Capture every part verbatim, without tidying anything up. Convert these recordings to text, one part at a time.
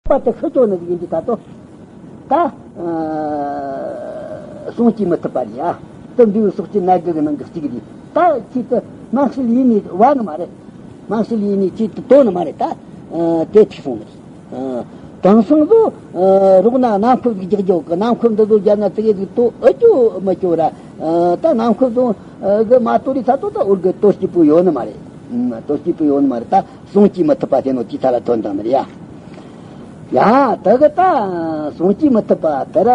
པ་དེ་ཤི་ཆོག་ནི་ཡིན་གྱི་ད་དོ། ད་ཨ་གསུང་སྐྱེ་མི་ཐུབ་པ་རེད་ཡ། དེ་འདུལ་བའི་སོགས་ཀྱི་ནད་དགུ་གི་ནང་གི་གཅིག་རེད། ད་ཁྱེད་དེ་སྨྲ་བྱེད་ཡིན་ནི་བ་ནི་མ་རེད། སྨྲ་བྱེད་ཡིན་ནི་ཁྱེད་དེ་དོ་ནི་མ་རེད། ད་ཨ་དེ་ཐིག་སོང་ནི་རེད། ཨ་དེང་སང་ཚོ་ཨ་རོགས་ན་ནམ་མཁའ་ཟིག་རྒྱག་རྒྱོག་གི། ནམ་མཁའ་འདི་ཚོ་རྒྱབ་ན་དེ་གས་ཟིག་དོ་ཨ་ཅོ་མ་ཅོ་ར། ཨ་ད་ནམ་མཁའ་ཚོ་ཨ་གི་མ་དོ་རི་ས་དོ་ད་འུར་གི་དོ་སྐྱིད་པོ་ཡོད་ནི་མ་རེད། ཨ་དོ་སྐྱིད་པོ་ཡོད་ནི་མ་རེད། ད་གསུང་སྐྱེ་མི་ཐུབ་པ་དེ་ནོ་ཅི་ཚ་ལ་ཐོན་དང་ནི་རེད་ཡ། ཡ་ད་གི་ད་གསུང་སྐྱེ་མི་ཐུབ་པ་དེ་ར་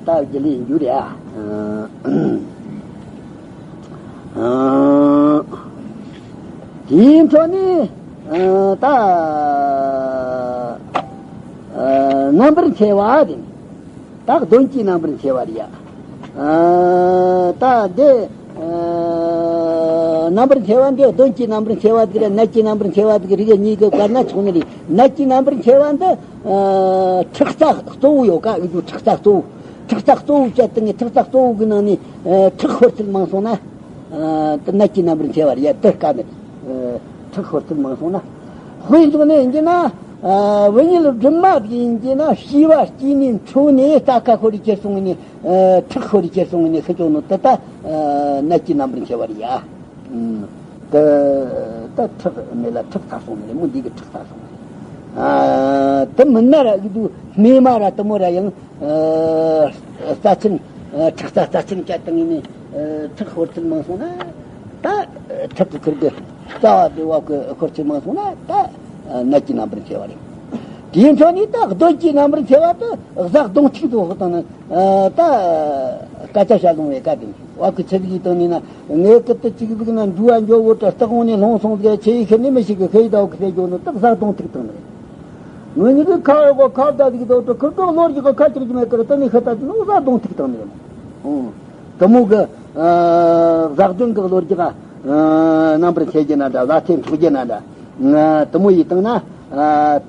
ད་རྒྱུ་ལས་འགྱུར་ཡ། ཨ་ཨ་དེའི་འཕྲོ་ནས་ཨ་ད་ཨ་རྣམ་པར་འཚེ་བ་དེ། ད་གདོན་གྱི་རྣམ་པར་འཚེ་བ་རེད་ཡ། ཨ་ད་འདི་ཨ་རྣམ་པར་འཚེ་བ་འདི་གདོན་གྱི་རྣམ་པར་འཚེ་བ་དེ་ར་ནད་ཀྱི་རྣམ་པར་འཚེ་བ་དེ་རིགས་གཉིས་ཀྱི་བཀར་ན་ཆོག་ནི་རེད། ནད་ཀྱི་རྣམ་པར་འཚེ་བ་འདི་ཨ་ཁྲག་རྩ་གཙོ་བོ་ཡོད་ཀ། འུ་ཚོ་ཁྲག་རྩ་གཙོ་བོ། ཁྲག་རྩ་གཙོ་བོ་བཅད་དེ་ངས་ཁྲག་རྩ་གཙོ་བོ་གི་ནང་ནས་ཨ་ཁྲག་ཤོར་ཚུལ་མང་སོང་ན། ཨ་དེ་ནད་ཀྱི་རྣམ་པར་འཚེ་བ་རེད་ཡ། དེ་དཀའ་ནི་རེད། ཨ་ཁྲག་ཤོར་ཚུལ་མང་སོང་ན། དཔེ་འཇོག་ནས་ཡིན་གྱི་ན། ཨ་བུད་མེད་སྦྲུམ་མ་དེ་ཡིན་གྱི་ན་བྱིས་པ་སྐྱེས་ནས་འཕྲོ་ནས་རྩ་ཁ་ཤོར་རེ་ཁྱེར་སོང་ནས། ཨ་ཁྲག་ཤོར་རེ་ཁྱེར་སོང་ནས་ཤི་ཆོག་ནོ་དེ་ད་ཨ་ནད་ཀྱི་རྣམ་པར་འཚེ་བ་རེད་ཡ། ཨ་དེ་ད་ཁྲག་མེད་ལ་ཁྲག་ཚ་སོང་ནི་རེད། མོ་འདི་གི་ཁྲག་ཚ་སོང་ནི་རེད། ཨ་དེ་མིན་ན་ར་འུ་ཚོ་སྨན་མ་ར་དེ་མོ་ར་ཡང་། ཨ་རྩ་ཆེན། ཨ་ཁྲག་རྩ་རྩ་ཆེན་བཅད་བཏང་ཡིན་ནི། ཨ་ཁྲག་ཤོར་ཚུལ་མང་སོང་ན། ད་ཨ་ཁྲག་གི་ཁུར་གི་རྩ་བ་དེ་བ་གི་ཤོར་ཚུལ་མང་སོང་ན། ད་ཨ་ནད་ཀྱི་རྣམ་པར་འཚེ་བ་རེད། དེའི་འཕྲོ་ནས་ད་གདོན་གྱི་རྣམ་པར་འཚེ་བ་དེ་གཟའ་གདོང་ཐུག་ཏུ་བཏང་ན། ཨ་ད་སྐད་ཆ་བཤད་ལོང་བའི་བཀའ་དེ་བ་གི་ཆི་ཟིག་ཡིན་བཏང་ནི་ན། ངས་ཀི་ཏི་གཅིག་ཟིག་ན་འགྲུལ་བ་འགྱོ་བོ་ཏྲ་སྟག་འོང་ནས་ལྷུང་སོང་ཟིག་ཆེ་ཡི་ཤི་ནི་མི་ཤི་གི་ཤི་ཡི་ད་བ་གི་ཟེར་རྒྱོ་ནོ་ད་གཟའ་གདོང་ཐུག་བཏང་ནི་རེད། ངོས་གཉིས་ཀྱི་ཁ་ཡོག་གོ་ཁ་བརྡ་ཟིག་དོ་ཏོ་ཁུར་ཀོ་ལོ་རྒྱུ་ག་ཁ་ཅིག་ཅི་མེད་ཀར་ཏི་ནི་ཤི་ད་ཅི་ནོ་གཟའ་གདོང་ཐུག་བཏང་ནི་རེད། ཨོ། དེ་མོ་གི་ཨ་གཟའ་གདོང་གི་ལོ་རྒྱུ་ག་ཨ་རྣམ་པར་འཚེ་རྒྱུ་ན་འདྲ། གཟའ་ཐེ་འཕྲོག་རྒྱུ་ན་འདྲ། ང་དེ་མོ་ཡིས་བཏང་ན་ཨ་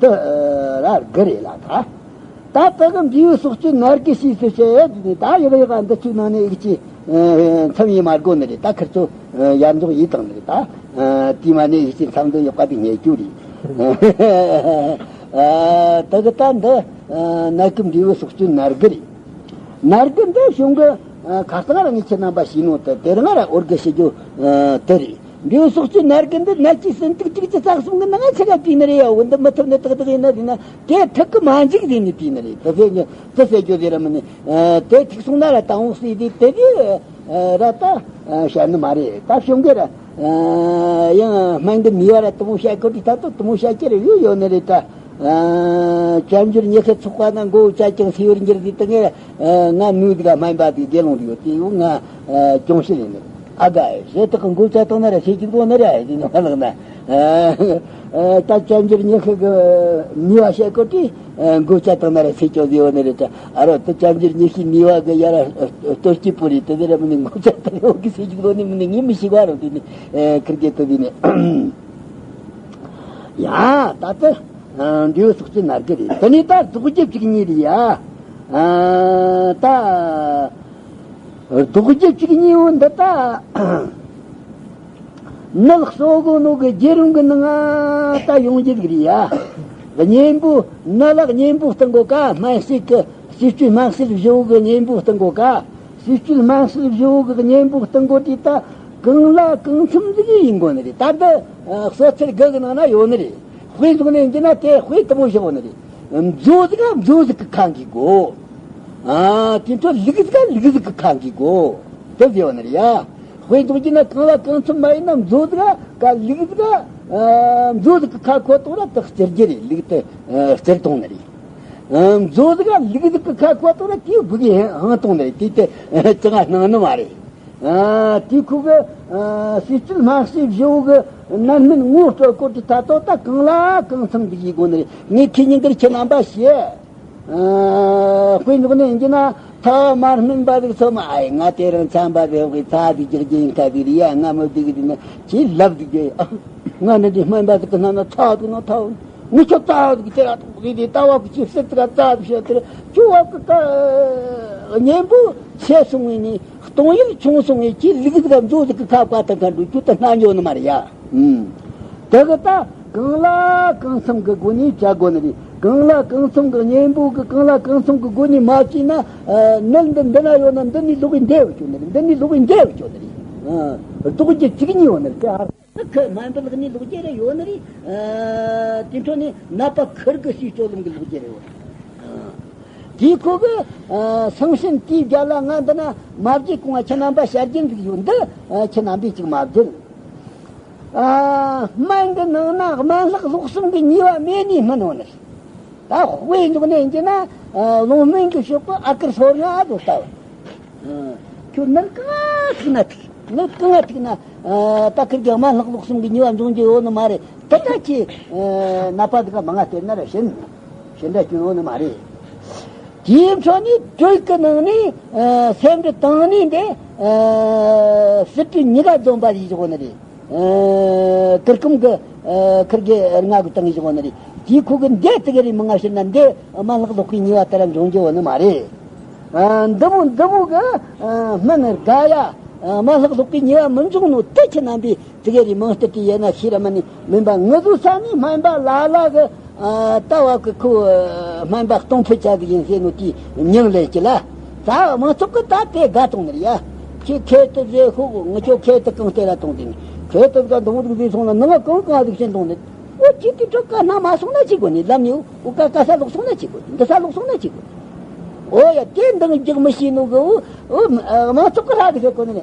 དེ་ཨ་ར་དགུ་རེད་ལ་ད། ད་དེ་གི་འབྲས་བུ་སོགས་ཀྱི་ནར་གི་ཤེས་སུ་བྱེད་དེ་ནི། ད་ཡག་ཡག་འདི་ཚོའི་ནང་ནས་ཡིག་ཅིག་མཚམས་ཡིན་མ་དགོ་ནི་རེད། ད་ཁིར་ཚོ་ཡར་འཇོག་ཡིད་དང་ནི་རེད། ད་དེ་མ་ནས་ཡིག་ཅིག་མཚམས་འདོན་ཡག་པ་དེ་ངེས་རྒྱུ་རེད། དེ་གི་ད་འདི་ནར་གི་འབྲས་བུ་སོགས་ཀྱི་ནར་གི་རེད། ནར་གི་འདི་གཞུང་གི་ཁ་སང་ར་ངས་ཁྱེད་རྣམ་པ་ཤེས་ནོ་དེ་དེ་རང་ར་འོར་གི་ཤེས་རྒྱུ་དེ་རེད། འབྲས་བུ་སོགས་ཀྱི་ནར་གི་འདི་ནད་ཀྱི་སྲིན་ཏིག་ཏིག་ཅི་ཙག་གསུམ་གི་ནང་ང་ཆ་ག་བྲིས་ནི་རེད་ཡ། འོ་འདི་མི་ཐུབ་ནི་ཏག་ཏག་ཡིན་ན་ཟིན་ན། དེ་ཐུག་གི་མ་འཇིག་ཟིན་ནི་བྲིས་ནི་རེད། དེ་ཟེར་ནི་དེ་ཟེར་རྒྱུ་ཟེར་ར་མིན་ནི། དེ་ཐུག་སོང་ན་ར་དང་བོ་སྲིད་དེ་དེ་དེ་ར་ད་བཤད་ནི་མ་རེད། ད་གཞུང་གི་ར་ཡང་སྨན་གི་ནུས་པ་ར་དེ་མོ་བཤད་གོ་དུས་ད་དུ་དེ་མོ་བཤད་ཀྱི་རེད། ཡོད་ཡོད་ནི་རེད་ད། ཨ་བཅོས་བསྒྱུར་ཉི་ཤུ་ཚོགས་པ་ན་མགོ་བོ་བཅད་ཀྱང་སེ་བར་འགྱུར་ཟེར་དེ་ངས་ང་ནུས་དགའ་སྨན་པ་དེ་དགེ་སློང་དེ་ཡོད་དེ་ཡོད་ང་གྱོང་ཤི་ལེན་ནི། ཨ་དགའ་ཞེ་དག་གི་མགོ་བཅད་བཏང་ན་ར་ཤེས་ཀྱི་འགྲོ་ནི་རེད། ཨ་དེ་ནི་མ་ལག་ན་ད་བཅོས་བསྒྱུར་ཉི་ཤུ་གི་ནུས་པ་བཤད་གོ་དུས་མགོ་བཅད་བཏང་ན་ར་ཤེས་ཀྱོ་ཟེར་ཡོད་ནི་རེད་ད། ཨ་རོ་དེ་བཅོས་བསྒྱུར་ཉི་ཤུའི་ནུས་པ་གི་ཡ་ར་སྟོབས་སྐྱེས་པོ་རེད། དེ་དེ་ར་མིན་ནི་མགོ་བཅད་བཏང་ཡོད་གི་ཤེས་ཀྱི་འགྲོ་ནི་མིན་ནི་ངས་མི་ཤེས་བ་རོ་དེ་ནི་ཁིར་གེ་དེ་དེ་ནི་ཡ་ད་དེ། འབྲས་བུ་སོགས་ཀྱི་ནར་གི་རེད། དེ་ནས་ད་རྫོགས་རྒྱུ་བཅུ་གཉིས་རེད་ཡ། ཨ་ད་རྫོགས་རྒྱུ་བཅུ་གཉིས་བོ་འདི་ད་ནད་གསོ་གོ་ནོ་གི་རྒྱུ་རུང་གི་ནང་ང་ད་ཡོང་རྒྱུ་རིགས་རེད་ཡ། གཉེན་པོ་ནད་ལ་གཉེན་པོ་བསྟེན་གོ་ཀ། སྨན་དཔྱད་གི་སྲིད་བཅུད་སྨན་དཔྱད་བཞི་བོ་གི་གཉེན་པོ་བསྟེན་གོ་ཀ། སྲིད་བཅུད་སྨན་དཔྱད་བཞི་བོ་གི་གཉེན་པོ་བསྟེན་གོ་དུས་ད་གང་ལ་གང་འཚམ་ཟིག་ཡིན་དགོ་ནི་རེད། ད་འདི་གསོ་ཚུལ་དགུ་གི་ནང་ན་ཡོད་ནི་རེད། དཔེ་བཟུང་ནས་ཡིན་གྱི་ན་དེ་དཔེ་དེ་མོ་ཞིག་ཡོད་ནི་རེད། མཛོ་ཟིག་ག་མཛོ་ཟིག་གི་ཁ་འགི་དགོ། ཨ་དེ་འཕྲོ་ལུག་ཟིག་ག་ལུག་ཟིག་གི་ཁ་འགི་དགོ། དེ་ཟེར་བ་ནི་རེད་ཡ། དཔེ་བཟུང་གྱི་ན་གང་ལ་གང་འཚམ་མ་ཡིན་ན་མཛོ་ཟིག་ག་ལུག་ཟིག་ག་ཨ་མཛོ་ཟིག་གི་ཁ་ཁོ་གཏོང་ར་དེ་སྤྱིར་རྒྱུ་རེད། ལུག་དེ་ཨ་སྤྱིར་གཏོང་ནི་རེད། ཨ་མཛོ་ཟིག་ག་ལུག་ཟིག་གི་ཁ་ཁོ་གཏོང་ར་དེ་སྦུག་གི་ཧང་གཏོང་ནི་རེད། དེ་དེ་ཅང་སྣང་ནི་མ་རེད། ཨ་དེ་ཁུ་གི་ཨ་སྲིད་བཅུད་སྨན་དཔྱད་བཞི་བོ་གི་རྣམ་སྨིན་ངོ་སྤྲོད་སྐོར་གྱི་ཐད་དོ་ད་གང་ལ་གང་འཚམ་འདི་ཡི་སྒོ་ནས་ངས་ཁྱེད་ཉིན་དཀར་ཁྱེད་རྣམ་པ་ཤེས། ཨ་དཔེ་འཇོག་ནས་ཡིན་གྱི་ན་ཐ་མ་སྨིན་པ་ཟིག་ཚོ་མ་ཨའི་ང་དེ་རིང་ཚན་པ་ཟིག་གི་ཚ་ཟིག་རྒྱག་རྒྱུ་ཡིན་ཁ་ཟིག་རེད་ཡ། ང་མི་བདེ་གི་འདུག་ན་ཁྱེད་ལབ་ཟིག་རྒྱུ་ཡ། ང་ནི་འདི་སྨན་པ་ཟིག་གི་སྣ་ན་ཚ་འདུག་ན་ཐ་འོང་། ངུ་ཆོ་ཙག་གི་ཅི་ར་ཐོག་རི་རི་ལྟ་བ་གི་ཅི་སྲིད་ཙག་ཙག་བཤད་དེ་ཆུ་བ་གི་ཀ་གཉེན་པོ་ཆེ་སོང་བས་ནི་གཏོང་ཡུལ་ཆུང་སོང་བས་ཀྱི་ལུག་ཟིག་མཛོ་ཟིག་གི་ཁ་བཀའ་དང་ཁ་འགྲོ་རྒྱུ་དེ་སྣ་འཇོག་ནི་མ་རེད་ཡ། ཨུམ། དེ་གི་ད་གང་ལ་གང་འཚམ་གི་སྒོ་ནས་བྱ་དགོ་ནི་རེད། གང་ལ་གང་འཚམ་གྱི་གཉེན་པོ་གི་གང་ལ་གང་འཚམ་གྱི་སྒོ་ནས་མ་བྱས་ན། ཨ། ནད་འདི་འདི་ན་ཡོད་ན་འདི་ནས་ལོག་གི་འདས་བ་ཆོག་ནི་རེད། འདི་ནས་ལོག་གི་འདས་བ་ཆོག་ནི་རེད། ཨ། ལྡོག་རྒྱུ་བཅུ་གཉིས་ཡོད་ནི་རེད། དེ་ཨ། ཁུ་སྨན་པའི་ལག་ནས་ལོག་རྒྱུ་རེ་ཡོད་ནི་རེད། ཨ། དེ་འཕྲོ་ནས་ནད་པ་ཁུར་གི་སའི་སྤྱོད་ལམ་གྱི་ལོག་རྒྱུ་རེ་ཡོད། ཨ། དེའི་ཁོ་གི། ཨ། སང་ཤིན་དེའི་རྒྱ་ལ་ང་འདི་ན་མ་བརྗེད་གོང་ང་ཁྱེད་རྣམ་པ་བཤད་རྒྱུ་འདུག་ཡོད་འདི། ཨ། ཁྱེད་རྣམ་པས་ཅིག་མ་བརྗེད། ཨ། སྨན་གྱི་ནང་ན་སྨན་ལྷག་ལྷོག་གསུམ་གྱི་ཉེས་པ་མེད་ནི་སྨིན་འོ་ནི། ད་དཔེ་འཇོག་ནས་ཡིན་གྱི་ན། ཨ། རླུང་སྨན་གྱི་ཕྱོགས་ཀྱི་ཨ་ཀར་སོ་ལྔ་དུ་ལྟ་བ། ཨ། ཁྱོད་ནད་གང་ཐུག་ན་ཐུག་ནད་གང་ཐུག་ན། ཨ། ད་ཁིར་གྱི་སྨན་ལྷག་ལྷོག་གསུམ་གྱི་ཉེས་པ་འབྱུང་རྒྱུ་ཡོད་ནི་མ་རེད། དེ་ལྟ་ཅི། ཨ། ནད་པ་འདི་ག་མང་ང་སྟེར་ན་ར་ཞིན་ཞིན་འདྲ་སྐྱོན་ཡོད་ནི་མ་རེད། དེའི་འཕྲོ་ནས་དྲོད་ཀྱི་ནང་ནས། ཨ། སེམས་འདྲི་བཏང་ནས་འདི། ཨ། སྲིད་པའི་ཉི་ག་འཛོམས་པ་ཡིས་བཞག་ནི་རེད། ཨ། གུར་ཀུམ་གི། ཨ། ཁིར་གི་ལྔ་གི་བཏང་ཡིས་བཞག་ནི་རེད། དེའི་ཁོ་གི་འདི་དེ་ག་རེ་མང་ང་ཞིག་ན་འདི་སྨན་ལྷག་ལྷོག་གི་ཉེས་པ་དེ་ར་འབྱུང་རྒྱུ་ཡོད་ནི་མ་རེད། ཨ། འདི་མོ་འདི་མོ་གི། ཨ། སྨན་དགའ་ཡ། ཨ། སྨན་ལྷག་ལྷོག་གི་ཉེས་པ་མི་འབྱུང་ནོ་དེ་ཁྱེད་རྣམ་པས་དེ་ག་རེ་མང་སྟེ་དེ་ཡས་ན་ཤེས་ར་མ་ནི་མིན་པ། ངུ་ཟུ་ས་ནི་སྨན་པ་ལ་ལ་གི། ཨ། ལྟ་བ་གི་ཁོ། ཨ། སྨན་པ་གཏོང་ཕོད་ཆ་གི་ཡིན་ཟེར་ནོ་དེ་མྱིང་ལས་ཀྱི་ལ། ད་མང་ཚོགས་གི་ད་དེ་དགའ་གཏོང་ནི་རེད་ཡ། ཁྱེད་ཁྱེད་དུ་བཟོས་ཤོག་ངུ་ཆོ་ཁྱེད་དུ་གང་སྟེ་ལ་གཏོང་དེ་ནི་ཁྱེད་དུ་དགའ་འདུག་འདུག་ཟེར་སོང་ན་ནང་གང་གང་ཟིག་ཤེས་གཏོང་ནི། འོ་ཅི་དེ་གྲོགས་ཀ་སྣ་མ་སོང་ན་ཅི་དགོས་ནི། ལམ་ནས་འོ་ཀ་ཀ་ས་ལོག་སོང་ན་ཅི་དགོས། འདི་ས་ལོག་སོང་ན་ཅི་དགོས། འོ་ཡ་དེ་འདང་རྒྱག་མི་ཤེས་ནོ་གི། འོ། འོ། མང་ཚོགས་གི་ཧྲ་གི་ཟེར་གོ་ནི་ནི།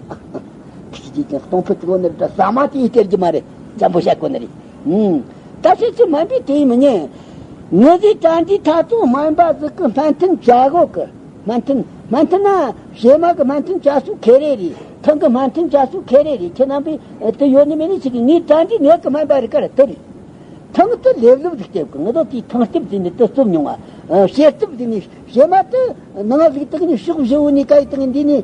ཁྱི་ཅིག་ཀྱང་གཏོང་ཕོད་དུ་གོ་ནི་རེད། ཟ་མ་དེ་ཡི་སྟེར་གྱི་མ་རེད། འཇམ་པོ་བཤད་གོ་ནི་རེད། ཨུམ། ད་ཤེས་ཀྱི་སྨན་པས་དེ་ཡི་མི་ཉན། ངུ་ཟི་དྲ་འདྲིའི་ཐ་ཚོ་སྨན་པ་ཟིག་གི་སྨན་ཐུན་བྱ་གོ་གི། སྨན་ཐུན། སྨན་ཐུན་ན་བྱེ་མ་གི་སྨན་ཐུན་བྱ་སུ་ཁེ་རེ་རེད། ཐང་གི་སྨན་ཐུན་བྱ་སུ་ཁེ་རེ་རེད། ཁྱེད་རྣམ་པས་དེ་ཡོད་ནི་མེད་ནི་ཞིག་གི། ངའི་དྲ་འདྲི་ངའི་གི་སྨན་པ་རེད་ཀ་ར་དེ་རེད། ཐང་དུ་ལེབ་ལེབ་ཟིག་སྟེར་གི། ངེད་ཚོ་དེའི་ཐང་སྟེབས་ཟིག་ནི་དུ་རྩུབ་མྱོང་བ། ཨ། ཤེལ་སྟེབས་ཟིག་ནི་བྱེ་མ་དུ་ནང་ཟིག་བཏགས་ནི་ཕྱོགས་བཞི་བོ་ནས་ཀ་ཡི་བཏགས་ནི་འདི་ནི།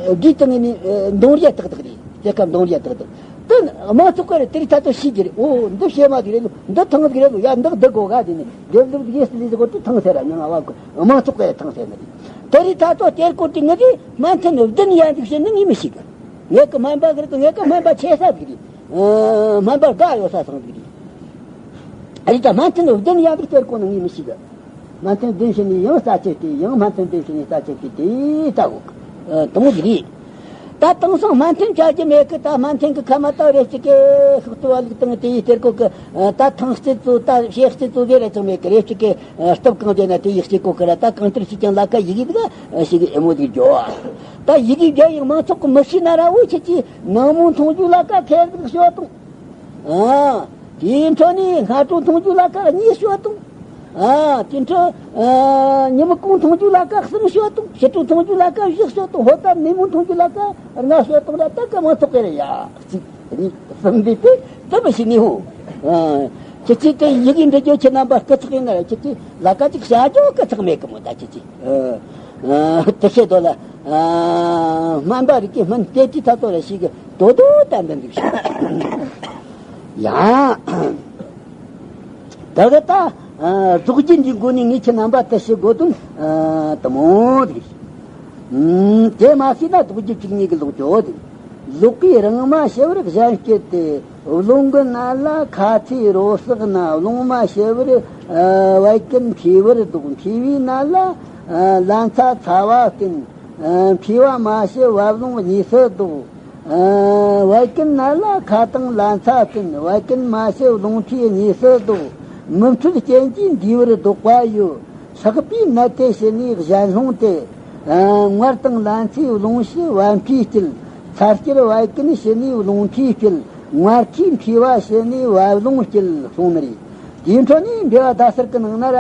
ཨ། དགུའི་བཏགས་ནི། ཨ། མདུང་རྒྱ་ཏག་ཏག་རེད། སྐྱེ་ཁམས་མདུང་རྒྱ་ཏག་ཏག་དུ་མང་ཚོགས་ཀ་རེ་དེ་རིགས་ཐ་ཚོ་ཤེས་ཀྱི་རེད། འོ་འདི་བྱེ་མ་ཟིག་རེད་ལོ། འདི་ཐང་ཟིག་རེད་ལོ། ཡ་འདི་འདི་གོ་ག་དེ་ནི་ལེབ་ལེབ་ཟིག་ཡེ་སི་ལི་ཟིག་གོ་དུ་ཐང་ཟེར་ར་མྱང་ང་བ་གོ། མང་ཚོགས་ཀ་ཡ་ཐང་ཟེར་ནི་རེད། དེ་རིགས་ཐ་ཚོ་སྟེར་གོ་དུས་ངེད་ཀྱི་སྨན་ཐུན་བདུན་ཡན་ཟིག་བྱེད་ནི་ངས་མི་ཤེས་གི། ངེད་ཀྱི་སྨན་པ་གི་རེད་གི། ངེད་ཀྱི་སྨན་པ་ཆེ་ས་ཟིག་རེད། ཨ། སྨན་པ་དགའ་ཡོད་ས་ཚང་ཟིག་རེད། ཨ་རི་ད་སྨན་ཐུན་བདུན་ཡན་ཟིག་སྟེར་གོ་ནི་ངས་མི་ཤེས་གི། སྨན་ཐུན་བདུན་བྱས་ནས་ཡང་རྩ་ཆེ་སྟེ། ཡང་སྨན་ཐུན་བདུན་བྱས་ནས་རྩ་ཆེ་སྟེ་དེ་ལྟ་གོ་གི། ཨ། དང་པོ་ཟིག་རེད། ད་དེང་སང་སྨན་ཐུན་བྱ་རྒྱུ་མེད་གི། ད་སྨན་ཐུན་གི་ཁ་མ་ད་རེ་གཅིག་གི་ཤོག་ཏུ་བ་ལུག་དང་དེ་ཡི་སྟེར་གོ་གི། ཨ། ད་ཐང་རྩི་ཚོ་ད་ཤེལ་རྩི་ཚོ་ཟེར་ར་ཅང་མེད་གི། རེ་གཅིག་གི། ཨ། སྟབས་གང་བྱས་ན་དེ་ཡི་སྐྱེ་གོ་གི་ར། ད་གང་ལྟར་ཞིག་ཀྱང་ལ་ཁ་ཡི་གེ་འདི་ག་ཞིག་གི་ཨེ་མོ་དེ་འཇོ་བ། ད་ཡི་གེ་འཇོ་ཡང་མང་ཚོགས་གི་མི་ཤེས་ན་ར། འུ་ཆེ་ཆེ་ནང་མོ་འཐུང་རྒྱུ་ལ་ཁ་ཁེར་གི་ཤོག་དང་། ཨ། དེའི་འཕྲོ་ནས་སྔ་དྲོ་འཐུང་རྒྱུ་ལ་ཁ་གཉིས་ཤོག་དང་། ཨ། དེའི་འཕྲོ། ཨ། ཉི་མ་གུང་འཐུང་རྒྱུ་ལ་ཁ་གསུམ་ཤོག་དང་། ཕྱི་དྲོ་འཐུང་རྒྱུ་ལ་ཁ་བཞི་ཤོག་དང་། ཧོ་ད་ནུབ་མོ་འཐུང་རྒྱུ་ལ་ཁ་ལྔ་ཤོག་དང་ར། ད་ཀ་མང་ཚོགས་ཀྱི་རེད་ཡ། གཅིག་གཉིས་གསུམ་འདི་དེ་ཙམ་ཞིག་ནི་ཧུ། ཨ། ཁྱེད་ཀྱིས་དེ་ཡི་གེ་འབྲི་རྒྱུ་ཁྱེད་རྣམ་པ་སྐུ་ཚེགས་ཡིན་ན་ར། ཁྱེད་ཀྱིས་ལ་ཁ་ཅིག་བྱ་རྒྱུ་སྐུ་ཚེགས་མེད་གི་མོ། ད་ཁྱེད་ཀྱིས། ཨ། དེ་བཤད་དོ་ལ། ཨ། སྨན་པ་རིགས་ཀྱི་སྨན་དེ་དེ་ཐ་ཐོ་ར་ཞིག་གི་དོ་དོ་ད་འདི་འདུག་ཤག་ཡང་། ད་གི་ད། ཨ། རྫོགས་རྒྱུན་གྱི་སྒོ་ནས་ངས་ཁྱེད་རྣམ་པ་ལྟ་ཞིབ་དགོས་དོན། ཨ། དུ་མོ་དེ། ཨུམ། དེ་མ་ཤེས་ན་རྫོགས་རྒྱུ་བཅུ་གཉིས་ཀྱི་ལོག་ཅོ་དེ། ལོག་གི་རང་མ་ཞི་བར་གཞན་སྐྱེད་དེ། རླུང་གི་ནད་ལ་ཁ་ཚིག་རོ་བསགས་ན། རླུང་མ་ཞི་བར། ཨ། བད་ཀན་མཁྲིས་པར་ལྡོག་མཁྲིས་པའི་ནད་ལ། ཨ། ལན་ཚྭ་ཚ་བ་བསྟེན། ཨ། མཁྲིས་པ་མ་ཞི་བད་རླུང་གཉིས་སུ་ལྡོག་ཨ། བད་ཀན་ནད་ལ་ཁ་དང་ལན་ཚྭ་བསྟེན། བད་ཀན་མ་ཞི་རླུང་མཁྲིས་གཉིས་སུ་ལྡོག་མུ་མཐུད་རྐྱེན་གྱིས་འདུས་པར་ལྡོག་པ་ཡོད། ལྷགས་པའི་ནད་དེ་ཞི་ནས་གཞན་སློང་སྟེ། ཨ། མངར་དང་ལན་ཚྭའི་རླུང་ཞི་བད་མཁྲིས་སྐྱེད། ཚ་སྐྱེར་བད་ཀན་ཞི་ནས་རླུང་མཁྲིས་སྐྱེད། མངར་ཁུས་མཁྲིས་པ་ཞི་ནས་བད་རླུང་སྐྱེད་གསུངས་ནི་རེད། དེའི་འཕྲོ་ནས་འགྲེལ་པ་ཟླ་གསར་གྱི་ནང་ན་ར།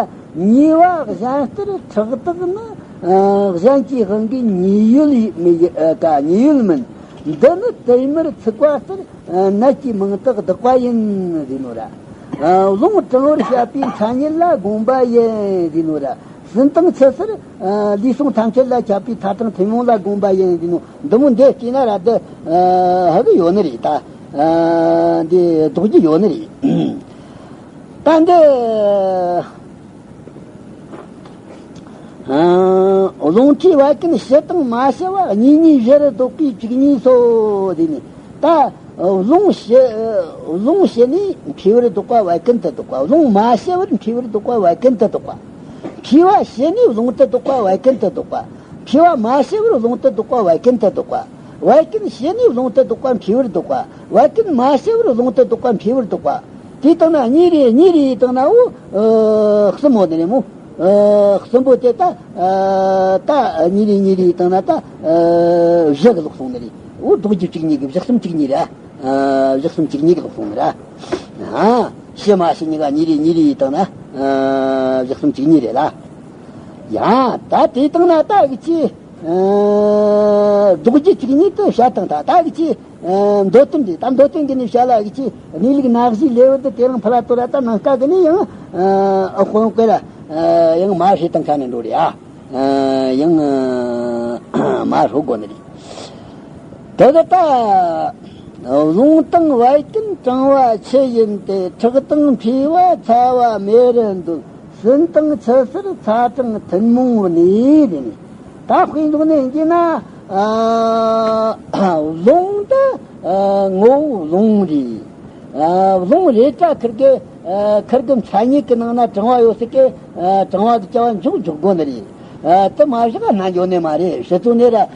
ཉེས་པ་གཞན་ལྟར་ཁྲག་དག་ནི། ཨ། གཞན་གྱི་དབང་གིས་ཉེས་ཡོད་མི་ཡི། ཨ། ཀ་ཉེས་ཡོད་མིན། འདི་ནི་དུ་མར་ཚུགས་པ་ལྟར། ཨ། ནད་ཀྱི་མིང་དག་བདག་པ་ཡིན་ཟེར་ནོ་ར། ཨ། རླུང་གྲང་བར་བྱེད་པའི་མཚན་ཉིད་ལ་དགོངས་པ་ཡིན་ཟེར་ནོ་ར། ཟིན་དང་ཚིལ་སེར། ཨ། ལུས་ཟུངས་ཐམས་ཅད་ལ་ཁྱབ་པའི་ཐ་དྲང་ཐུན་མོང་ལ་དགོངས་པ་ཡིན་ཟེར་ནོ། འདི་མོ་འདི་བལྟས་ན་ར་འདི། ཨ། ཧ་གི་ཡོད་ནི་རེད་ད། ཨ། འདི་ལྡོག་རྒྱུ་ཡོད་ནི་རེད། ད་འདི། ཨ། རླུང་མཁྲིས་བད་ཀན་ཞི་དང་མ་ཞི་བ་གཉིས་གཉིས་བཞིར་ལྡོག་པའི་བཅུ་གཉིས་སོ། དེ་ནི་ད། རླུང་ཞི། རླུང་ཞི་ནས་མཁྲིས་པར་ལྡོག་པ་བད་ཀན་དུ་ལྡོག་པ། རླུང་མ་ཞི་བར་མཁྲིས་པར་ལྡོག་པ་བད་ཀན་དུ་ལྡོག་པ། མཁྲིས་པ་ཞི་ནས་རླུང་དུ་ལྡོག་པ་བད་ཀན་དུ་ལྡོག་པ། མཁྲིས་པ་མ་ཞི་བར་རླུང་དུ་ལྡོག་པ་བད་ཀན་དུ་ལྡོག་པ། བད་ཀན་ཞི་ནས་རླུང་དུ་ལྡོག་པ་མཁྲིས་པར་ལྡོག་པ། བད་ཀན་མ་ཞི་བར་རླུང་དུ་ལྡོག་པ་མཁྲིས་པར་ལྡོག་པ། དེ་བཏང་ན་གཉིས་རེ་གཉིས་རེ་བཏང་ན་འོ། ཨ། གསུམ་པོ་ནི་རེད་མོ། ཨ། གསུམ་པོ་དེ་ད། ཨ། ད་གཉིས་རེ་གཉིས་རེ་བཏང་ན་ད། ཨ། བཞི་གི་ལོག་སོང་ནི་རེད། འོ། ལྡོག་རྒྱུ་གཅིག་གཉིས་གི་བཞི་གསུམ་གཅིག་གཉིས་རེད། ཨ། བཞི་གསུམ་གཅིག་གཉིས་གི་ལོག་སོང་ནི་རེད། ཨ། ཞི་མ་ཞི་གཉིས་ཀ་གཉིས་རེ་གཉིས་རེ་བཏང་ན། ཨ། བཞི་གསུམ་གཅིག་གཉིས་རེད་ལ། ཡ། ད་དེ་བཏང་ན་ད་གི་ཅི། ཨ། ལྡོག་རྒྱུ་གཅིག་གཉིས་དུ་བཤད་བཏང་ད་ད་གི་ཅི། ཨ། མདོ་དོན་འདི་ད་མདོ་དོན་གི་ནི་བཤད་ལ་གི་ཅི། གནས་ལུགས་སྣ་བཞིའི་ལེའུ་འདི་དེ་རིང་ཕ་ལ་དོ་ར་ད་ནང་ཀ་གི་ནི་ཡང་། ཨ། ཨ། དཔོན་སྐད་ལ། ཨ། ཡང་མ་བཤད་བཏང་ཁ་ནས་འགྲོ་རེད་ཨ། ཨ། ཡང་། ཨ། མ་ཧྲོ་དགོ་ནི་རེད། དེ་གི་ད། རླུང་དང་བད་ཀན་གྲང་བ་ཆུ་ཡིན་ཏེ། ཁྲག་དང་མཁྲིས་པ་ཚ་བ་མེ་རུ་འདོད། སྲིན་དང་ཆུ་སེར་ཚ་གྲང་ཐུན་མོང་བ་ནི། དེ་ནི་ད་དཔེ་འཇོག་ནས་ཡིན་གྱི་ན། ཨ། རླུང་ད། ཨ། ངོ་བོ་རླུང་རེད། ཨ། རླུང་རེད་ད་ཁིར་གི། ཨ། ཁིར་གི་མཚན་ཉིད་ཀྱི་ནང་ན་གྲང་བ་ཡོད་སྲིད་གི། ཨ། གྲང་བ་གི་བྱ་བ་འཇོག་འཇོག་དགོ་ནི་རེད། ཨ། དེ་མ་བཞག་ན་འཇོག་ནི་མ་རེད། ཕྱི་ཚུལ་ནས་ར། ཨ།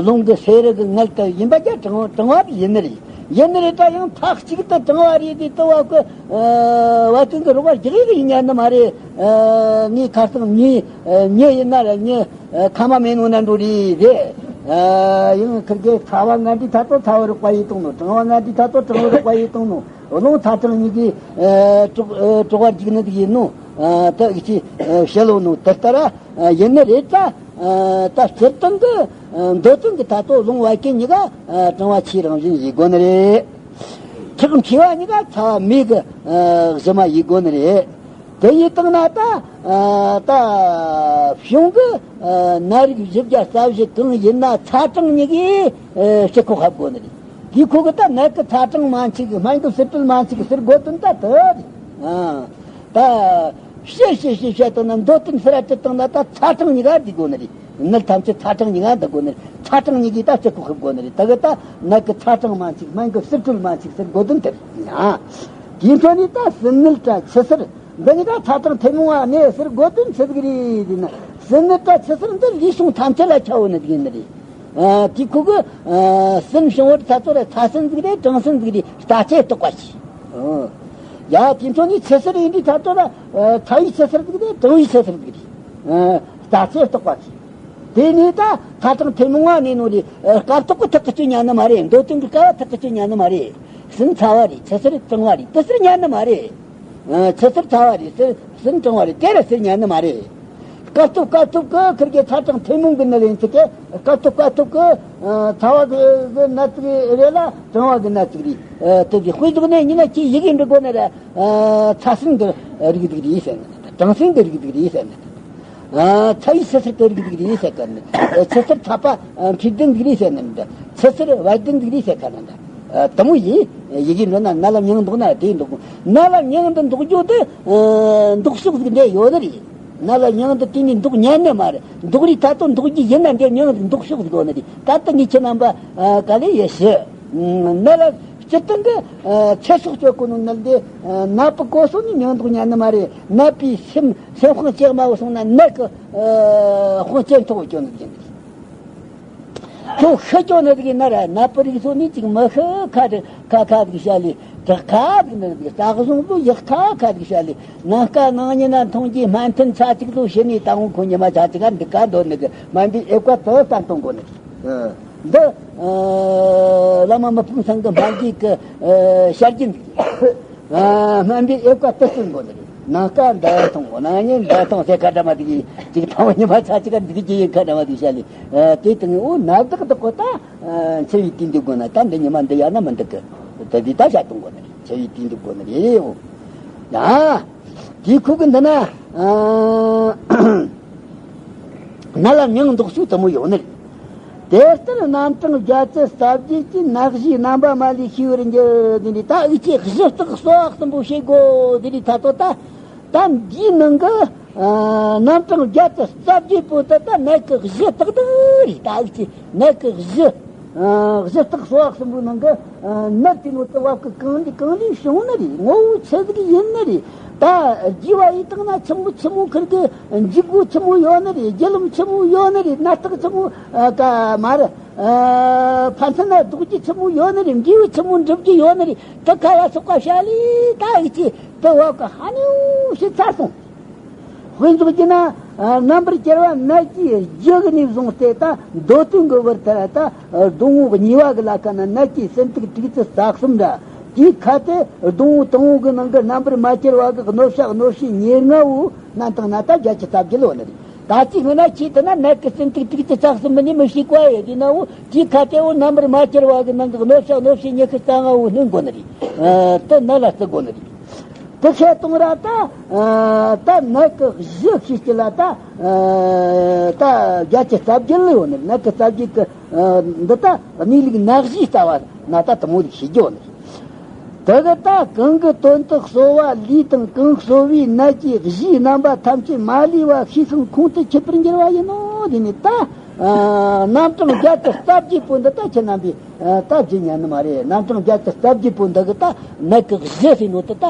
རླུང་གི་སེ་རུ་གི་མངལ་དུ་ཡིན་པ་ཀྱང་གྲང་གྲང་བ་ཡིན་ནི་རེད། ཡིན་ནི་རེད་ད་ཡང་མཐའ་གཅིག་ཏུ་གྲང་བ་རེད་དེ་དུ་བ་གི། ཨ། བད་ཀན་གི་རོ་བ་རྒྱག་གི་ཡིན་ཉན་ནི་མ་རེད། ཨ། ངའི་ཁ་སང་མྱི། ཨ། མྱི་ཡིན་ན་ར་མྱི། ཨ། ཁ་མ་མེད་ནོ་ན་འགྲོ་རེད་རེད། ཨ། ཡང་ཁིར་གི་ཚ་བ་ངན་འདྲི་ཐ་ཏོ་ཚ་བ་རུ་བཀའ་ཡི་གཏོང་ནོ། གྲང་བ་ངན་འདྲི་ཐ་ཏོ་གྲང་བ་རུ་བཀའ་ཡི་གཏོང་ནོ། རླུང་ཚ་གྲང་གཉིས་ཀྱི། ཨ། གྲོག་ཨ། གྲོག་པ་རྒྱུག་ནི་དེ་ཡིན་ནོ། ཨ། ད་གི་ཅི། ཨ། བཤད་ལོ་ནོ་དེ་ལྟར། ཨ། ཡིན་ནི་རེད་ད། ཨ། ད་སྤྱིར་བཏང་གི། ཨ། མདོ་དོན་གི་ད་དོ་རླུང་བད་ཀན་གཉིས་ཀ། ཨ། གྲང་བ་ཆུའི་རང་བཞིན་ཡིན་དགོ་ནི་རེད། ཁྲག་མཁྲིས་པ་གཉིས་ཀ་ཚ་བ་མེ་གི། ཨ། གཞུ་མ་ཡིན་དགོ་ནི་རེད། དེ་ཡིན་བཏང་ན་ད། ཨ། ད་བྱུང་གི། ཨ། ནད་རིགས་བཞི་བརྒྱ་རྩ་བཞི་གང་ཡིན་ན་ཚ་གྲང་གཉིས་ཀའི། ཨ། སྤྱི་ཁོག་ཧབ་དགོ་ནི་རེད། དེའི་ཁོག་གི་ད་ནད་ཀྱི་ཚ་གྲང་མ་མཆིས་གི། སྨན་གྱི་བསིལ་དྲོད་མ་མཆིས་གི་ཟེར་དགོ་དོན་ད་དེ་རེད། ཨ། ད། བཤད་བཤད་བཤད་བཤད་བཏང་ན་མདོ་དོན་ཟེར་ར་བྲིས་བཏང་ན་ད་ཚ་གྲང་གཉིས་ཀ་འདི་དགོ་ནི་རེད། ནད་ཐམས་ཅད་ཚ་གྲང་གཉིས་ཀ་འདི་དགོ་ནི་རེད། ཚ་གྲང་གཉིས་ཀའི་ད་སྤྱི་ཁོག་ཧབ་དགོ་ནི་རེད། ད་གི་ད་ནད་ཀྱི་ཚ་གྲང་མ་མཆིས། སྨན་གྱི་བསིལ་དྲོད་མ་མཆིས་ཟེར་དགོ་དོན་དེ་རེད། ཡ། དེའི་འཕྲོ་ནས་ད་སྲིན་ནད་དྲ་ཆུ་སེར། འདི་གཉིས་ཀ་ཚ་གྲང་ཐུན་མོང་བ་ནས་ཟེར་དགོས་དོན་ཆི་ཟིག་རེད་ཟེར་ན། སྲིན་ནད་དང་ཆུ་སེར་འདི་ལུས་ཕུང་ཐམས་ཅད་ལ་ཁྱབ་ཡོད་ནི་ཟིག་ཡིན་ནི་རེད། ཨ། དེ་ཁོ་གི། ཨ། སྲིན་བྱུང་བར་ཐ་ཚོ་ར་ཚ་སྲིན་ཟིག་རེད། གྲང་སྲིན་ཟིག་རེད། རྟགས་ཆད་རྟོགས་པ་ཞིག་ཨ། ཡ། དེ་ཚོ་ནི་ཆུ་སེར་ཡིན་དུས་ཐ་ཚོ་ར། ཨ། ཚ་བའི་ཆུ་སེར་ཟིག་རེད། གྲང་བའི་ཆུ་སེར་ཟིག་རེད། ཨ། རྟགས་ཆད་རྟོགས་པ་ཞིག་དེ་ནས་ད་ཚ་གྲང་ཐུན་མོང་བ་ནས་ནོ་རེད། ཨ། སྐབས་ཐོག་གི་ཐག་གི་གཅོད་ཉན་ནི་མ་རེད། མདོ་དོན་གི་སྐབས་ཐག་གི་གཅོད་ཉན་ནི་མ་རེད། སྲིན་ཚ་བ་རེད། ཆུ་སེར་གྲང་བ་རེད། དེ་ཟེར་ཉན་ནི་མ་རེད། ཨ། ཆུ་སེར་ཚ་བ་རེད། སྲིན་སྲིན་གྲང་བ་རེད། དེ་ར་ཟེར་ཉན་ནི་མ་རེད། སྐབས་ཐོག་སྐབས་ཐོག་གི་ཁིར་གི་ཚ་གྲང་ཐུན་མོང་གི་ནད་ཡིན་ཚིག་གི། སྐབས་ཐོག་སྐབས་ཐོག་གི། ཨ། ཚ་བ་གི་གི་ནད་ཅིག་རེད་ལ་གྲང་བ་གི་ནད་ཅིག་རེད། ཨ། དེ་གི་དཔེ་འཇོག་ནས་ཡིན་ན་ཁྱེད་ཡི་གེ་འབྲི་དགོས་ནི་ར། ཨ། ཚ་སྲིན་གི་རིགས་ཅིག་རེད་ཟེར་ནི། གྲང་སྲིན་གི་རིགས་ཅིག་རེད་ཟེར་ནི། ཨ། ཚ་བའི་ཆུ་སེར་གི་རིགས་ཅིག་རེད་ཟེར་གི་ནི། ཨ། ཆུ་སེར་ཚ་བ། ཨ། མཁྲིས་ལྡན་ཅིག་རེད་ཟེར་ནི་འདྲ། ཆུ་སེར་བད་ལྡན་ཅིག་རེད་ཟེར་གི་ནི་འདྲ། ཨ། དེ་མོ་ཡིན། ཡི་གེ་འདོན་ན་ནད་ལ་མྱང་འདོགས་ན་དེ་འདོགས། ནད་ལ་མྱང་དུ་འདོགས་རྒྱུ་དེ། ཨ། འདོགས་ཕྱོགས་ཟིག་འདྲ་ཡོད་ནི་རེད། ནད་ལ་མྱང་དུ་དེ་ནི་འདོགས་ཉན་ནི་མ་རེད། འདོགས་རིས་ད་དུང་འདོགས་རྒྱུ་ཡིན་ན་འདྲ་མྱང་དུ་འདོགས་ཕྱོགས་ཟིག་ཡོད་ནི་རེད། ད་ལྟ་ངས་ཁྱེད་རྣམ་པ། ཨ། ག་ལེ་ཡེ་ཤི། ཨ། ནད་ལ་སྤྱིར་བཏང་གི། ཨ། ཚེ་སྲོག་གཅོད་གོ་ནོ་ནད་དེ། ཨ། ནད་པ་གོ་སོང་ནི་མྱང་འདོགས་ཉན་ནི་མ་རེད། ནད་པའི་སེམས་སེམས་དཔང་བཅད་མ་བོ་སོང་ན་ནད་ཀྱི། ཨ། དཔང་བཅད་ཐོག་བཅོ་ནི་ཡིན། ཁྱོད་ཤི་སྐྱོ་ནི་ཟིག་ཡིན་ན་ར། ནད་པ་རིགས་ཚོ་ནི་ཅིག་མི་ཤི་ཁ་ཁ་ཁ་ཟིག་བཤད་ལེ། དྲག་ཁ་ཟིག་ནི་ཟིག་རྩ་གཞུང་ཚོ་ཡག་ཁ་ཁ་ཟིག་བཤད་ལེ། ནངས་ཀ་ནངས་ཉིན་ན་མཐོང་རྒྱུའི་སྨན་ཐུན་ཚ་གཅིག་ཚོ་ཤི་ནས་ད་འོང་ཁོ་ཉི་མ་ཆ་གཅིག་ག་འདུག་ག་འདོད་ནི་གི་སྨན་པའི་ཨེ་བཀའ་དུ་བསྟན་གཏོང་དགོས་ནི་གི། འདི། ཨ། བླ་མ་མི་ཕམ་ཚང་གི་སྨན་རྒྱུད་ཀྱི། ཨ། བཤད་རྒྱུན་ཟིག་རེད། ཨ། སྨན་པའི་ཨེ་བཀའ་དུ་བསྟན་དགོས་ནི་རེད། ནངས་ཀ་འདི་མཐོང་། གནངས་ཉིན་འདི་མཐོང་ཟེར་ཁ་འདྲ་མ་ཟིག་ཅིག་ཕ་བ་ཉི་མ་ཆ་གཅིག་ག་འདུག་རྒྱུ་ཡིན་ཁ་འདྲ་མ་ཟིག་བཤད་ལེ། ཨ། དེ་དང་འོ་ནད་བདག་བདག་གོ་ད། ཨ། འཆི་བའི་དུས་འདུག་དགོས་ན་ད་འདི་ཉི་མ་འདི་ཡ་ན་མི་འདུག་གི། དེ་དུས་ད་བཤད་གཏོང་དགོས་ནི་རེད། འཆི་བའི་དུས་འདུག་དགོས་ནི་རེད། འོ། ཡ། དེའི་ཁུག་གི་འདི་ན། ཨ། ནད་ལ་མྱང་འདོགས་ཤུགས་དེ་མོ་ཡོད་ནི་རེད། དེ་ལྟར་རྣམ་གྲངས་བརྒྱད་ཅུ་རྩ་བརྒྱད་ཀྱི་ནད་གཞིའི་རྣམ་པ་མ་ལུས་ཤེས་པར་འགྱུར། དེ་ནི་ད་འུ་ཆོས་གཞི་རྟགས་གསོ་བ་གསུམ་པོ་བྱེད་དགོས། དེ་ནི་ད་ལྟོ་ད་ད་འདིའི་ནང་གི། ཨ། རྣམ་གྲངས་བརྒྱད་ཅུ་རྩ་བརྒྱད་པོ་ད་ད་ནད་ཀྱི་གཞི་ཏག་ཏག་རེད། ད་འུ་ཆོས་ནད་ཀྱི་གཞི། གཞི་རྟགས་གསོ་བ་གསུམ་པོའི་ནང་གི་ནད་དེ་ནོ་དེ་བབ་གི་གང་ལས་གང་ལས་བྱུང་ནི་རེད། ངོ་བོ་ཆི་ཟིག་ཡིན་ནི་རེད། ད་རྒྱས་པ་ཡིན་དང་ན་ཆི་མོ་ཆི་མོ་ཁིར་གི་འཇིགས་སྒོ་ཆི་མོ་ཡོད་ནི་རེད། རྒྱུ་ལམ་ཆི་མོ་ཡོད་ནི་རེད། ནད་རྟགས་ཆི་མོ་ཨ་ག་མ་རེད། ཨ་ཕན་ཚུན་ན་ལྡོག་རྒྱུ་ཆི་མོ་ཡོད་ནི་རེད། འབྲས་བུ་ཆི་མོ་འགྲུབ་རྒྱུ་ཡོད་ནི་རེད། དེ་ཁ་ལ་སོགས་པ་བྱ་ལས་ད་ཡིད་ཆེས་དེ་བབ་གི་ཧ་ནེའུ་ཞིག་ཚར་སོང་། དཔེ་འཇོག་རྒྱུ་ན། རྣམ་པར་གྱུར་པ་ནད་ཀྱི་རྒྱུ་གི་ནས་བཟུང་སྟེ་ད་མདོ་དོན་གྱི་བར་དུ་ད་སྡོང་བོ་གཉིས་པ་གི་ལ་ཁ་ན་ནད་ཀྱི་ཟིན་ཐིགས་དྲུག་ཅུ་རྩ་གསུམ་ར། དེའི་ཁ་དེ་སྡོང་བོ་དང་པོ་གི་ནང་གི་རྣམ་པར་མ་གྱུར་པ་གི་གནོད་བྱ་གནོད་བྱེད་ཉེར་ལྔ་བོ་རྣམ་གྲངས་ན་ད་བརྒྱད་ཅུ་རྩ་བརྒྱད་ལོ་ནི་རེད། ད་ཅི་སྔོན་ན་ཁྱེད་དེ་ན་ནད་ཀྱི་ཟིན་ཐིགས་དྲུག་ཅུ་རྩ་གསུམ་མི་ནི་མི་ཤེས་གོ་ཡོད་དེ་ན་བོ་དེའི་ཁ་དེ་བོ་རྣམ་པར་མ་གྱུར་པ་གི་ནང་གི་གནོད་བྱ་གནོད་བྱེད་ཉི་ཤུ་རྩ་ལྔ་བོ་སྣོན་དགོ་ནི་རེད། དེ་ནད་ལ་བརྩི་དགོ་ནི་རེད། དེ་བཤད་གཏོང་ར་ད། ད་ནད་ཀྱི་གཞི་ཤེས་ཀྱི་ལ་ད། ད་བརྒྱད་ཅུ་རྩ་བརྒྱད་ལ་ཡོད་ནི་ནད་ཀྱི་རྩ་བརྒྱད་ཀྱི་འདི་ད་གནས་ལུགས་ནད་གཞིའི་རྩ་བ་ན་ད་དུ་མོ་ལུགས་ཤེས་རྒྱུ་ཡོད་ནི། དེ་གི་ད་གང་གི་དོན་དུ་གསོ་བ་ལུས་དང་གང་གསོ་བའི་ནད་ཀྱི་གཞིའི་རྣམ་པ་ཐམས་ཅད་མ་ལུས་པ་ཤེས་ཤིང་ཁོང་དུ་ཆུད་པར་འགྱུར་བ་ཡིན་ནོ། དེ་ནི་ད་རྣམ་གྲངས་བརྒྱད་ཅུ་རྩ་བརྒྱད་པོ་འདི་ད་ཁྱེད་རྣམ་པས། ད་བརྗེད་ཉན་ནི་མ་རེད། རྣམ་གྲངས་བརྒྱད་ཅུ་རྩ་བརྒྱད་པོ་འདི་གི་ད་ནད་ཀྱི་གཞི་ཟེར་ནོ་དེ་ད་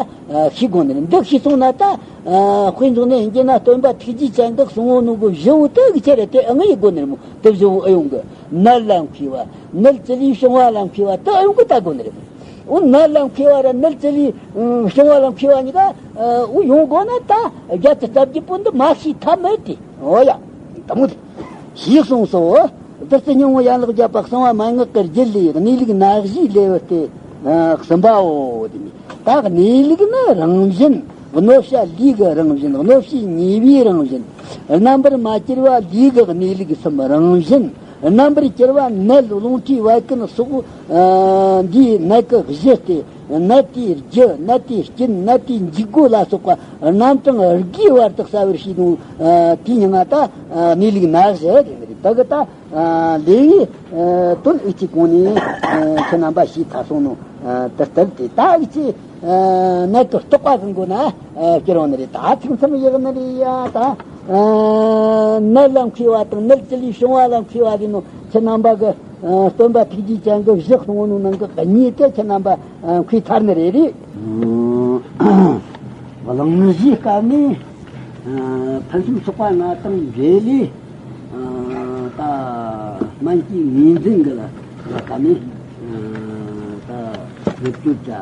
ཤེས་དགོ་ནི་རེད། འདི་ཤེས་སོང་ན་ད་དཔེ་འཇོག་ནས་ཡིན་གྱི་ན་སྟོན་པ་ཐུགས་རྗེ་ཅན་གྱི་གསུང་ངོ་ནོ་གི་བཞི་བོ་དེ་གི་ཆེ་རེད། དེ་ཨ་ང་ཡི་དགོ་ནི་རེད་མོ། དེ་བཞི་བོ་ཨེ་ཡོང་གི། ནད་ལ་མཁས་པ། ནད་ཅི་ལས་བྱུང་བ་ལ་མཁས་པ་དེ་ཨེ་ཡོང་གི་ད་དགོ་ནི་རེད་མོ། འོ་ནད་ལ་མཁས་པ་ར་ནད་ཅི་ལས་བྱུང་བ་ལ་མཁས་པ་གཉིས་ཀ་འོ་ཡོང་དགོ་ན་ད་བརྒྱད་ཅུ་རྩ་བརྒྱད་པོ་འདི་མ་ཤེས་ཐབས་མེད་དེ། འོ་ཡ། དེ་མོ་དེ། ཞེས་གསུངས་སོ། བདུད་རྩི་སྙིང་པོ་ཡན་ལག་བརྒྱད་པ་གསང་བ་མན་ངག་གི་རྒྱུད་ལས་གནས་ལུགས་ནད་གཞིའི་ལེའུ་སྟེ་གསུམ་པའོ། དེ་ནི་ད་གནས་ལུགས་ནི་རང་བཞིན། གནོད་བྱ་ལུས་ཀྱི་རང་བཞིན། གནོད་བྱེད་ཉེས་པའི་རང་བཞིན། རྣམ་པར་མ་གྱུར་པ་ལུས་ཀྱི་གནས་ལུགས་གསུམ་རང་བཞིན། རྣམ་པར་གྱུར་པ་ནད་རླུང་མཁྲིས་བད་ཀན་སོགས་འདིའི་ནད་ཀྱི་གཞི་སྟེ། ནད་དེའི་རྒྱུ། ནད་དེའི་རྐྱེན། ནད་དེའི་འཇུག་སྒོ་ལ་སོགས་པ་རྣམ་གྲངས་དགུའི་བར་དུ་གསལ་བར་བྱས་ནོ། དེའི་མིང་ང་ད་གནས་ལུགས་ནད་གཞི་དེ་རེད། ད་གི་ད་ལེའུའི་དོན་ཨུ་ཅི་གོང་ནས་ཁྱེད་རྣམ་པ་ཞིག་ད་སོང་ནོ། དེ་ལྟར་དེ་ད་ཨུ་ཅི་ནད་ཀྱི་རྟོག་པ་གི་མགོ་ན་སྐྱེ་རུང་ནི་རེད། ད་ཚིག་མཚམས་ཡག་ནི་རེད་ཡ། ད་ནད་ལ་མཁས་པ་དང་ནད་ཅི་ལས་བྱུང་བ་ལ་མཁས་པ་རེད་ནོ། ཁྱེད་རྣམ་པ་གི་སྟོན་པ་ཐུགས་རྗེ་ཅན་གྱི་བཞི་གསུང་ནོ་ནང་གི་གཉིས་དེ་ཁྱེད་རྣམ་པ་མཁས་ཚར་ནི་རེད། རེད། གླེང་གཞིའི་སྐབས་ནས་ཕུན་སུམ་ཚོགས་པ་ལྔ་དང་འབྲེལ་ལས་ད་སྨན་གྱི་ངོས་འཛིན་གྱི་ལ་སྐབས་ནས་ད་བེད་སྤྱོད་བྱ།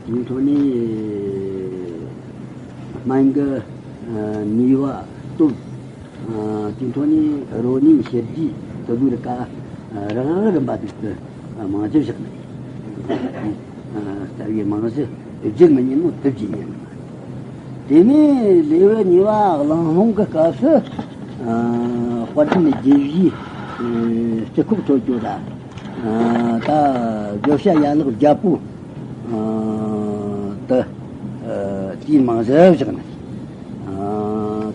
དེའི་ཐོག་ནས་སྨན་གྱི་ནུས་པ་སྟོབས། དེའི་ཐོག་ནས་རོ་ནི་ཞི་རྒྱས་དུ་བུར་ཀ་རག་རིམ་པ་དུས་སུ་མང་ཆེ་བཞག་ནས་རྩ་བའི་རྨང་གཞི་བརྗེད་མི་ཉན་ནོ་དུ་བརྗེད་ཉན་ནོ། དེ་ནས་ལེའུ་གཉིས་པ་གླེང་སློང་གི་སྐབས་སུ་དཔལ་ལྡན་རྒྱལ་བའི་སྤྱི་ཁོག་ཁྲོད་སྐྱོ་ད། ད་བརྗོད་བྱ་ཡན་ལག་བརྒྱད་པོ་དུ་དེའི་རྨང་གཞི་བཞག་ནས།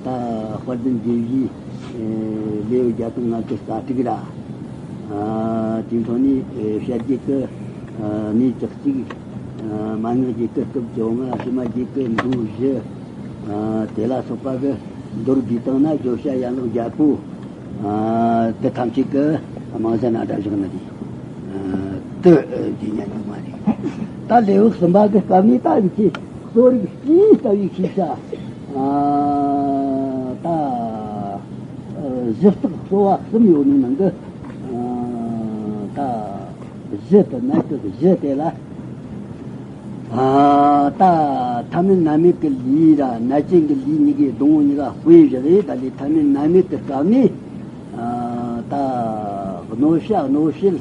ད་དཔལ་ལྡན་རྒྱལ་བའི་ལེའུ་བརྒྱ་དང་ལྔ་བཅུ་རྩ་དྲུག་ར། དེའི་ཐོག་ནས་བཤད་རྒྱུད་ཀྱི་གནས་བཅུ་གཅིག་སྨན་ངག་རྒྱུད་ཀྱི་སྐབས་བཅོ་ལྔ། བྱེ་སྨྲ་རྒྱུད་ཀྱི་མདོ་བཞི། དེ་ལ་སོགས་པ་གི་མདོར་བསྡུས་བཏང་ན་བརྗོད་བྱ་ཡན་ལག་བརྒྱད་པོ། དེ་ཐམས་ཅད་ཀྱི་རྨང་གཞི་ན་འདྲ་བཞག་ནི་རེད། དེ་རྗེས་ཉན་ཉུང་མ་རེད། ད་ལེའུ་གསུམ་པ་གི་སྐབས་ནས་ད་ཡིན་གྱི་གསོ་རིག་སྤྱིའི་ལྟ་བའི་ཤེས་བྱ། ད་གཞི་རྟགས་གསོ་བ་གསུམ་ཡོད་ནི་ནང་གི་ད་གཞི་དེ་ནད་ཀྱི་གཞི་དེ་ལ། ད་ཐ་མལ་ནད་མེད་ཀྱི་ལུས་ར་ནད་ཅན་གྱི་ལུས་གཉིས་ཀའི་སྡོང་བོ་གཉིས་ཀ་དཔེ་བཞག་ཡོད། ད་ལས་ཐ་མལ་ནད་མེད་ཀྱི་སྐབས་ནས་ད་གནོད་བྱ་གནོད་བྱེད་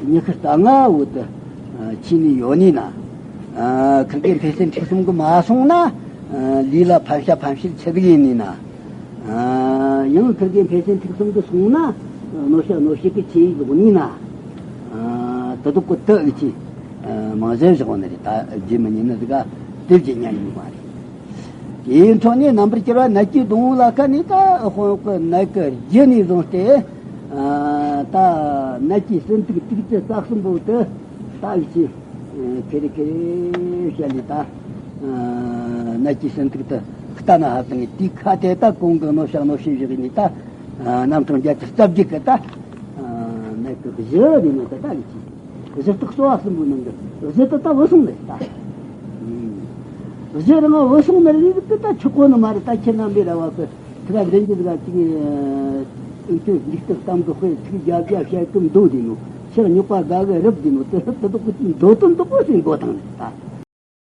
ཉི་ཤུ་རྩ་ལྔ་བོ་དུ་ཆེ་ནས་ཡོད་ནི་ན། ཁིར་གི་འཕེལ་ཟད་འཁྲུག་གསུམ་གི་མ་སོང་ན་ལུས་ལ་ཕན་བྱ་ཕན་བྱེད་ཆེ་ཟིག་ཡིན་ནི་ན། ཡང་ཁིར་གི་འཕེལ་ཟད་འཁྲུག་གསུམ་གི་སོང་ན་གནོད་བྱ་གནོད་བྱེད་ཀྱི་ཆེ་ཡིག་ལོག་ནི་ན། དུ་དུག་གི་དུ་ཨི་ཆི་མང་ཟད་བཞག་ནི་རེད། ད་རྗེས་མི་ཉན་ནི་ཟིག་ག་དེ་རྗེས་ཉན་ཡོད་མ་རེད། དེའི་འཕྲོ་ནས་རྣམ་པར་གྱུར་པ་ནད་ཀྱི་སྡོང་བོ་ལ་ཁ་ནས་ད་དཔོན་གྱི་ནད་ཀྱི་རྒྱུ་ནས་བཟུང་སྟེ། ད་ནད་ཀྱི་ཟིན་ཐིགས་དྲུག་ཅུ་རྩ་གསུམ་པོ་དེ་ད་ཨི་ཆི་ཁེ་རེ་ཁེ་རེ་བཤད་ལས་ད་ནད་ཀྱི་ཟིན་ཐིགས་དེ་ལྟ་ན་ཧ་ཙང་ངེ་དེའི་ཁ་དེ་ད་གོང་གི་གནོད་བྱ་གནོད་བྱེད་བཞག་ནས་ད་རྣམ་གྲངས་བརྒྱད་ཅུ་རྩ་བརྒྱད་ཀྱི་ད་ནད་ གཞི་རེད་ནི་ད་ལྟ་གི་ཅི། གཞི་རྟགས་གསོ་བ་གསུམ་པོའི་ནང་གི་གཞི་དེ་ད་བུད་སོང་ནི་རེད་ད། གཞི་རང་བུད་སོང་ནི་རེད་དེ་ད་ཆོག་གོ་ནི་མ་རེད། ད་ཁྱེད་རྣམ་པས་ར་བ་གི་ཐུགས་འདྲེན་གྱི་ཟིག་ཅིག་ཨུ་ཆོས་འཇིགས་སྐྲག་གཏམ་གི་དཔེ་ཚིག་བརྒྱ་བརྒྱ་བཤད་གི་མདོ་དེ་ནོ། ཕྱག་རྙོག་པ་དགའ་གི་རབ་དེ་ནོ། དེ་དེ་དག་གི་མདོ་དོན་དག་པོ་ཟིན་འགོ་དང་ནི་ད།